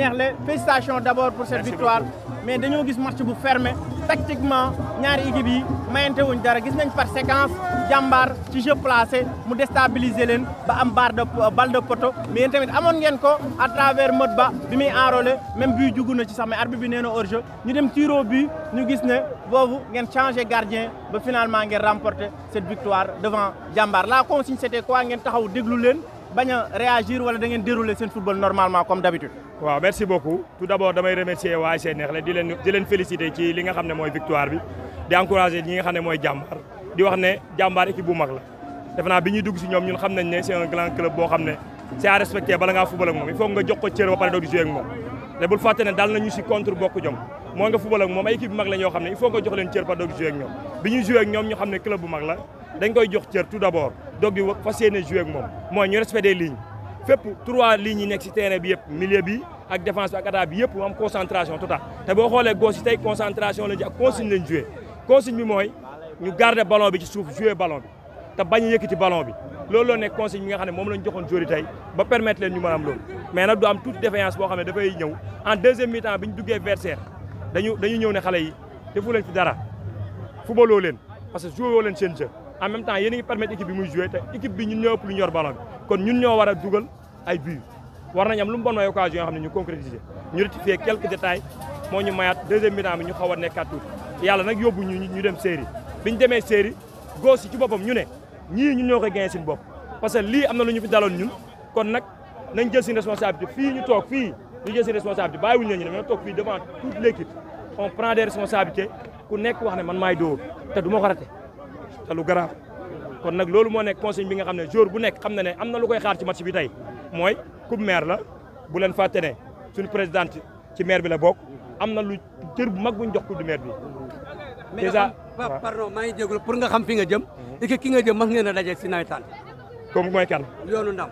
Neexle félicitations d'abord pour cette victoire mais dañoo gis match bu fermé tactiquement ñaari équipe yi mayante wuñ dara gis nañ par séquence jàmbaar ci jeu placé mu déstabiliser leen ba am balle de poteau mais yéen tamit amoon ngeen ko à travers Modou Ba bi muy enrôlé même bii jugu na ci sax mais arbitre bi nee na hors-jeu ñu dem tir au but ñu gis ne boobu ngeen changé gardien ba finalement ngeen remporter cette victoire devant jàmbaar la consigne c'était quoi ngeen taxaw déglu leen bañ a réagir wala da ngeen dérouler seen football normalement comme d'habitude. waaw merci beaucoup tout d'abord damay remercier waa ASC Neexle di leen féliciter ci li nga xam ne mooy victoire bi di encourager ñi nga xam ne mooy jàmbaar di wax ne jàmbaar équipe bu mag la defe naa bi ñuy dugg si ñoom ñun xam nañ ne c'est un grand club boo xam ne c'est à respecter bala ngaa football ak moom il faut nga jox ko cër ba pare doog di jouer ak moom te bul fàtte ne dal nañu si contre bokk jom moo nga football ak moom ay équipe bu mag la ñoo xam ne il faut nga jox leen cër ba doog di jouer ak ñoom bi ñuy jouer ak ñoom ñu xam ne club bu mag la dañ koy jox cër tout d'abord doog di fas yéene jouer ak moom mooy ñu respecter des lignes fépp 3 lignes yi nekk si terrain bi yëpp milieu bi ak défense bi ak attaque bi yëpp mu am concentration totale te boo xoolee gauche yi tey concentration lañ ci ak consigne lañ joué consigne bi mooy ñu garder ballon bi ci suuf jouer ballon bi te bañ a yëkkati ballon bi loolu loo nekk consigne bi nga xam ne moom lañ joxoon joueur yi tey ba permettre leen ñu mën a am loolu mais nag du am toute défaillance boo xam ne dafay ñëw en deuxième mi-temps bi ñu duggee versaire dañu ñëw ne xale yi defu leen fi dara footballoo leen parce que joué woo leen seen jeu en même temps yéen a ngi permettre équipe bi muy joué te équipe bi ñun ñoo ëpp lu ñor ballon bi kon ñun ñoo war a dugal ay buts war nañ am lu mu bon mooy occasion yoo xam ne ñu concrétiser ñu rectifier quelques détails moo ñu mayaat deuxième mi-temps bi ñu xaw a nekkaat tuuti yàlla nag yóbbu ñu dem série bi ñu demee série góos yi ci boppam ñu ne ñii ñun ñoo koy gagné seen bopp parce que lii am na lu ñu fi daloon ñun kon nag nañ jël seen responsabilité fii ñu toog fii ñu jël seen responsabilité bàyyiwuñu leen ñu ne toog fii devant toute l'équipe on prend des responsabilités ku nekk wax ne man maay dóor te du ma ko raté te lu garaaw kon nag loolu moo nekk consigne bi nga xam ne jour bu nekk xam na ne am na lu koy xaar ci match bi tey mooy coupe maire la bu leen fàtte ne suñu présidente ci maire bi la bokk am na lu cër bu mag bu ñu jox coupe du maire bi. déjà pardon maa ngi jégalu pour nga xam fi nga jëm. et ki nga jëm mas ngeen a daje si nawetaan. comme mooy kan. yoonu ndam.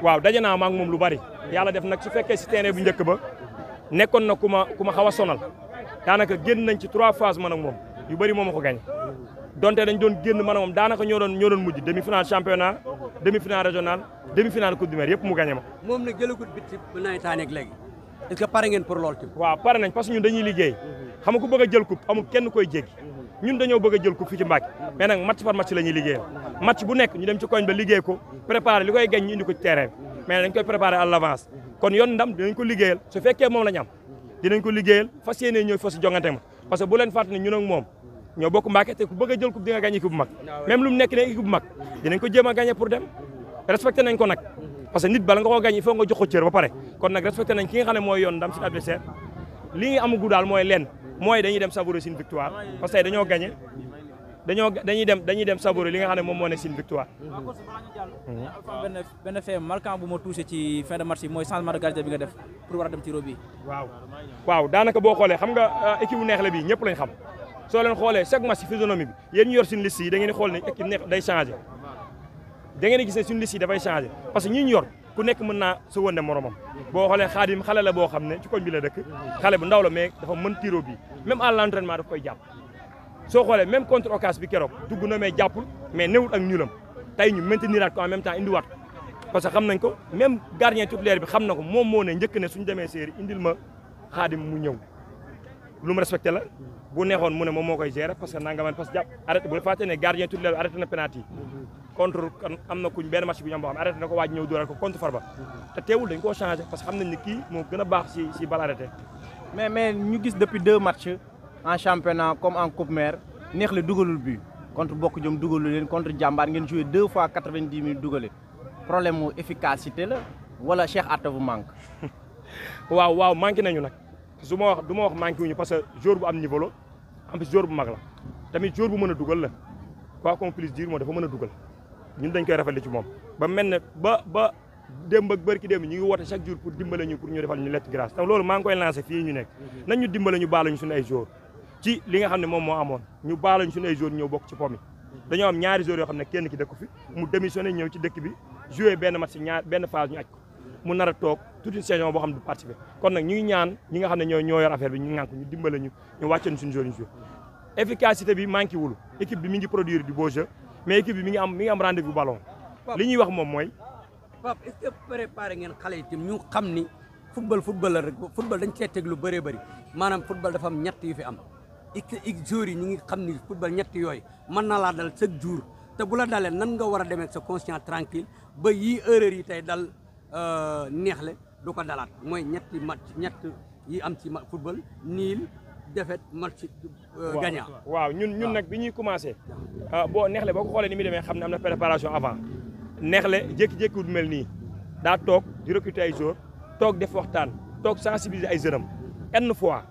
waaw daje naa ma ak moom lu bari. yàlla def nag su fekkee si terrain bu njëkk ba nekkoon na ku ma xaw a sonal daanaka génn nañ ci 3 phases man ak moom yu bari moom a ko gagné. donte dañ doon génn man ak moom daanaka ñoo doon mujj demi-finale championnat demi-finale régional demi-finale coupe du maire yëpp mu gagné ma. moom nag jëlagut bit ci nawetaan ak léegi est-ce que pare ngeen pour loolu tamit. waaw pare nañ parce que ñun dañuy liggéey xam nga ku bëgg a jël coupe amul kenn koy jéggi ñun dañoo bëgg a jël coupe fii ci Mbacké mais nag match par match la ñuy liggéeyal match bu nekk ñu dem ci koñ ba liggéey ko préparer li koy gañ ñu indi ko ci terrain bi mais dañ koy préparer à l'avance kon yoon ndam dinañ ko liggéeyal su fekkee moom la ñu am dinañ ko liggéeyal fas yéene ñooy fas jongante ma parce que bu leen fàtte ne ñun ak moom ñoo bokk Mbacké te ku bëgg a jël coupe di nga gagné équipe bu mag même lu mu nekk ne équipe bu mag dinañ ko jéem a gagné pour dem respecté nañ ko nag parce que nit bala nga koo gagné il faut nga jox ko cër ba pare kon nag respecté nañ ki nga xam ne mooy yoon ndam suñu adversaire li nga amagu daal mooy lenn mooy dañuy dem savourer suñu victoire parce que dañoo gagné dañuy dem savourer li nga xam ne moom moo nekk suñu victoire. benn fait marquant bu ma touché ci fin de match bi mooy changement de gardien bi nga def pour war a dem tiro bi. waaw daanaka boo xoolee xam nga équipe bu Neexle bi ñëpp lañ xam soo leen xoolee chaque match physionomie bi yéen ñu yor suñu liste yi da ngeen di xool ne équipe Neexle day changé da ngeen di gis ne suñu liste yi dafay changé parce que ñi ñu yor ku nekk mën naa sa wënde moromam boo xoolee Xaadim xale la boo xam ne ci koñ bi la dëkk xale bu ndaw la mais dafa mën tiro bi même à l'entraînement daf koy jàpp soo xoolee même contre Ocas bi keroog dugg na mais jàppul mais newut ak ñuulam tey ñu mainteniraat ko en même temps indiwaat ko parce que xam nañ ko même gardien titulaire bi xam na ko moom moo ne njëkk ne suñu demee série indil ma Xaadim mu ñëw lu mu respecté la bu neexoon mu ne moom moo koy gérer parce que nanga man parce que jàpp arrêté bu fàtte ne gardien titulaire arrêté na penalty contre am na kuñ benn match bi ñoom boo xam arrêté na ko waaj ñëw dóoral ko contre Farba te teewul dañ koo changé parce que xam nañ ne kii moo gën a baax si balle arrêté mais ñu gis depuis 2 matchs en championnat comme en coupe maire Neexle dugalul but contre Bokk Jom dugalul leen contre Jàmbaar ngeen joué 2 fois 90 minutes dugale problème mu efficacité la wala Cheikh Atta vous manque. waaw manqué nañu nag du ma wax manqué wuñu parce que joueur bu am niveau la en plus joueur bu mag la tamit joueur bu mën a dugal la quoi qu'on puisse dire moo dafa mën a dugal ñun dañ koy rafetlu ci moom ba mel ne ba démb ak bërki démb ñu ngi woote chaque jour pour dimbale ñu pour ñu defal ñu lettre grâce te loolu maa ngi koy lancé fii ñu nekk nañ ñu dimbale ñu baalañu suñu ay joueurs ci li nga xam ne moom moo amoon ñu baalañu suñu ay joueurs ñëw bokk ci po mi dañoo am ñaari joueurs yoo xam ne kenn ki dëkk fi mu démissionné ñëw ci dëkk bi joué benn match benn phase ñu aj ko mu nar a toog toute une saison boo xam ne du participer kon nag ñu ngi ñaan ñi nga xam ne ñoo yor affaire bi ñu ngànk ñu dimbale ñu wàcceen suñu joueurs ñu joué efficacité bi manqué wul équipe bi mi ngi produire du beau jeu mais équipe bi mi ngi am rendez-vous ballon li ñuy wax moom mooy Pape est-ce que préparé ngeen xale yi tam ñu xam ni football la rek football dañ cee teg lu bëree bëri maanaam football dafa am ñett yu fi am x jours yi ñu ngi xam ni football ñett yooyu mën na laa dal chaque jour te bu la dalee nan nga war a demee sa conscience tranquille ba yii erreur yi tey dal neexle du ko dalaat mooy ñett yi am ci football niil défaite match gagnant. waaw ñun nag bi ñuy commencé boo neexle boo ko xoolee ni muy demee xam ne am na préparation avant neexle jékki-jékki du mel nii daa toog di recruter ay joueurs toog def waxtaan toog sensibiliser ay jeunes am une fois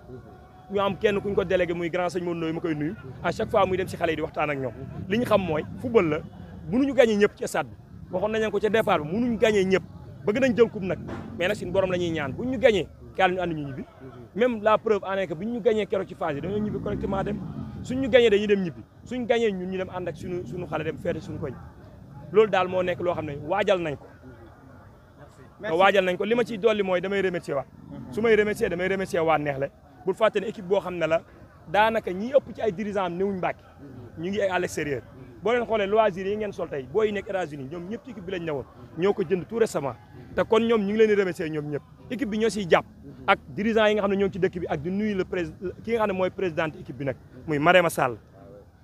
ñu am kenn kuñ ko délégué muy grand sëñ Modou Ndoye ma koy nuyu à chaque fois muy dem si xale yi di waxtaan ak ñoom li ñu xam mooy football la mënuñu gagné ñëpp ci stade bi waxoon nañ ko ca départ bi mënuñu gagné ñëpp bëgg nañ jël coupe nag mais nag suñu borom la ñuy ñaan buñ ñu gagné kaal ñu ànd ñu ñibbi même la preuve en est que buñ ñu gagné keroog ci phase yi dañoo ñibbi correctement dem suñ ñu gagné dañuy dem ñibbi suñ gagné ñun ñu dem ànd ak suñu xale dem feete suñu koñ loolu daal moo nekk loo xam ne waajal nañ ko waajal nañ ko li ma ciy dolli mooy damay remercier waat su may remercier damay remercier waat neexle bul fàtte ne équipe boo xam ne la daanaka ñi ëpp ci ay dirigeants am newuñ Mbàkke ñu ngi à l'extérieur boo leen xoolee loisirs yi ngeen sol tey booy yi nekk États-Unis ñoom ñëpp ci équipe bi lañ ñëwoon ñoo ko jënd tout récemment te kon ñoom ñu ngi leen di remercier ñoom ñëpp équipe bi ñoo siy jàpp ak dirigeants yi nga xam ne ñoo ngi ci dëkk bi ak di nuyu le président ki nga xam ne mooy présidente équipe bi nag muy Marème Sall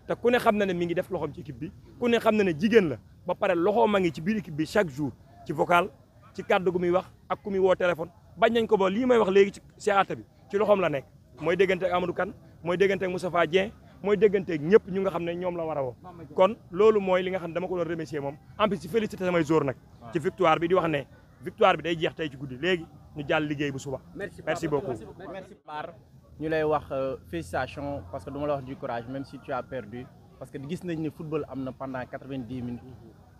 te ku ne xam na ne mi ngi def loxoom ci équipe bi ku ne xam na ne jigéen la ba pare loxoom a ngi ci biir équipe bi chaque jour ci vocal ci kàddu gu muy wax ak ku muy woo téléphone bañ nañ ko ba lii may wax léegi ci seata bi ci loxoom la nekk mooy déggante ak Amadou Kane mooy déggante ak Moustapha Dieng mooy déggante ak ñëpp ñu nga xam ne ñoom la war a woo kon loolu mooy li nga xam ne dama ko doon remercier moom en plus ci félicité samay joueurs nag ci victoire bi di wax ne victoire bi day jeex tey ci guddi léegi ñu jàll liggéey bu suba merci beaucoup merci Bar ñu lay wax félicitations parce que duma la wax du courage même si tu as perdu parce que gis nañ ne football am na pendant 90 minutes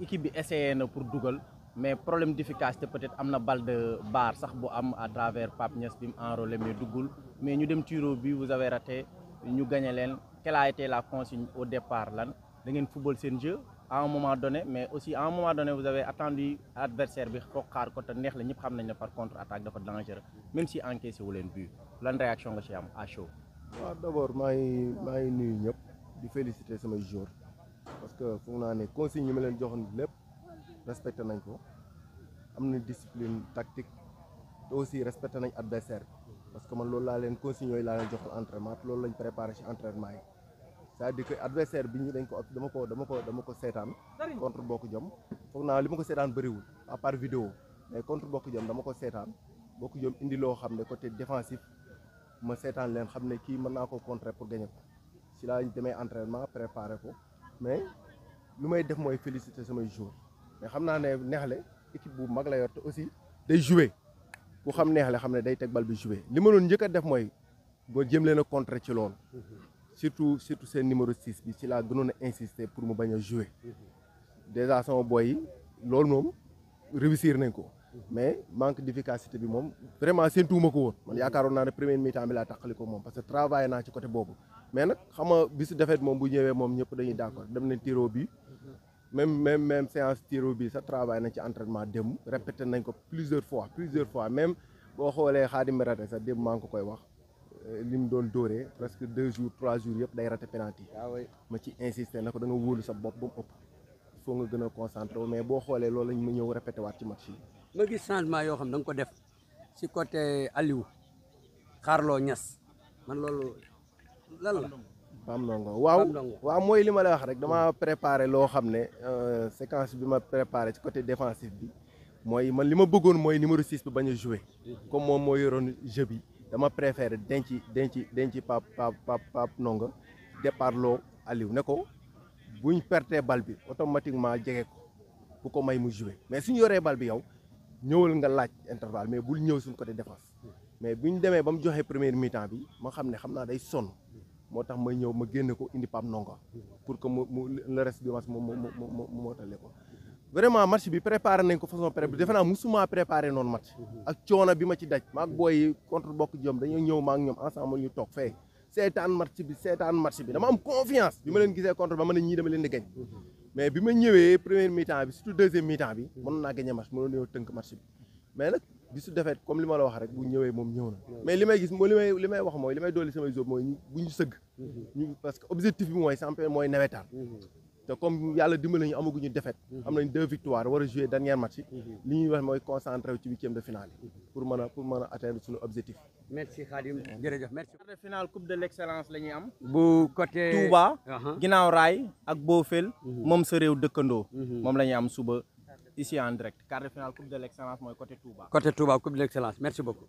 équipe bi essayé na pour dugal mais problème d'efficacité peut-être am na balle de Bar sax bu am à travers Pape Niass bi mu enrôlé mais duggul mais ñu dem tiro bi vous avez raté ñu gagné leen quelle a été la consigne au départ lan da ngeen football seen jeu à un moment donné mais aussi à un moment donné vous avez attendu adversaire bi foog xaar ko te neex la ñëpp xam nañ ne par contre attaque dafa dangereux même si encaissé wu leen but lan réaction nga ci am à chaud. waaw d'abord maa ngi nuyu ñëpp di féliciter samay joueurs parce que foog naa ne consigne yi ma leen joxoon lépp respecté nañ ko am na discipline tactique te aussi respecté nañ adversaire parce que man loolu laa leen consigne yooyu laa leen joxoon entraînement loolu lañ préparé ci entraînement yi c'est-à-dire que adversaire bi ñu dañ ko dama ko seetaan contre Bokk Jom foog naa li ma ko seetaan bëriwul à part vidéo mais contre Bokk Jom dama ko seetaan Bokk Jom indi loo xam ne côté défensif ma seetaan leen xam ne kii mën naa ko contrer pour gagner ko si laa demee entraînement préparé ko mais lu may def mooy féliciter samay joueurs mais xam naa ne Neexle équipe bu mag la yor te aussi day jouer ku xam Neexle xam ne day teg bal bi jouer li ma doon njëkk a def mooy boo jëm leen a contrer ci loolu surtout seen numéro 6 bi ci laa gënoon a insister pour mu bañ a jouer déjà sama boy yi loolu moom réussir nañ ko mais manque d'efficacité bi moom vraiment séentuwuma ko woon man yaakaaroon naa ne première mi-temps bi laa tàqali ko moom parce que travaillé naa ci côté boobu mais nag xam nga bisu defet moom bu ñëwee moom ñëpp dañuy d'accord dem nañ tiro bi même séance tiro bi sax travail nañ ci entraînement démb répété nañ ko plusieurs fois même boo xoolee Khadim raté sax démb maa ngi ko koy wax li mu doon dóoree presque 2 jours 3 jours yëpp day raté penalty ma ci insister na ko da nga wóolu sa bopp ba mu ëpp foo nga gën a concentré mais boo xoolee loolu lañ ma ñëw répété waat ci match yi ma gis changement yoo xam da nga ko def si côté Aliou Carlo Niass man loolu lan la Pam Ndongo waaw mooy li ma la wax rek dama préparé loo xam ne séquence bi ma préparé ci côté défensif bi mooy man li ma bëggoon mooy numéro 6 bi bañ a jouer comme moom moo yoroon jeu bi dama préféré denc Pap Ndongo départ loo Aliou ne ko buñ pertee bal bi automatiquement jege ko bu ko may mu jouer mais suñu yoree bal bi yow ñëwal nga laaj intervalle mais bul ñëw suñ côté défense mais buñ demee ba mu joxee première mi-temps bi ma xam ne xam naa day sonn moo tax may ñëw ma génne ko indi Pap Ndongo pour que mu le reste du match mu mootale ko vraiment match bi préparé nañ ko façon pré defe naa musuma préparé noonu match ak coono bi ma ci daj maag booy contre Bokk Jom dañoo ñëw maak ñoom ensemble ñu toog fee seetaan match bi dama am confiance bi ma leen gisee contre ba ma ne ñii dama leen di gañ mais bi ma ñëwee première mi-temps bi surtout deuxième mi-temps bi mënoon naa gagné match mënoon ñëw tënk match bi mais nag bi su defee comme li ma la wax rek bu ñëwee moom ñëw na mais li may gis li may wax mooy li may dolli samay job mooy bu ñu sëgg ñu parce que objectif bi mooy champion mooy nawetaan te comme yàlla dimbali ñu amaguñu défaite am nañ 2 victoires war a jouer dernier match li ñuy wax mooy concentré wu ci 8e de finale yi pour mën a atteindre suñu objectif. merci Khadim jërëjëf merci. quart de finale coupe de l'excellence la ñuy am. bu côté Touba. ginnaaw raay ak Bofel. moom sa réew dëkkandoo. moom la ñuy am suba ici en direct quart de finale coupe de l'excellence mooy côté Touba. côté Touba coupe de l'excellence merci beaucoup.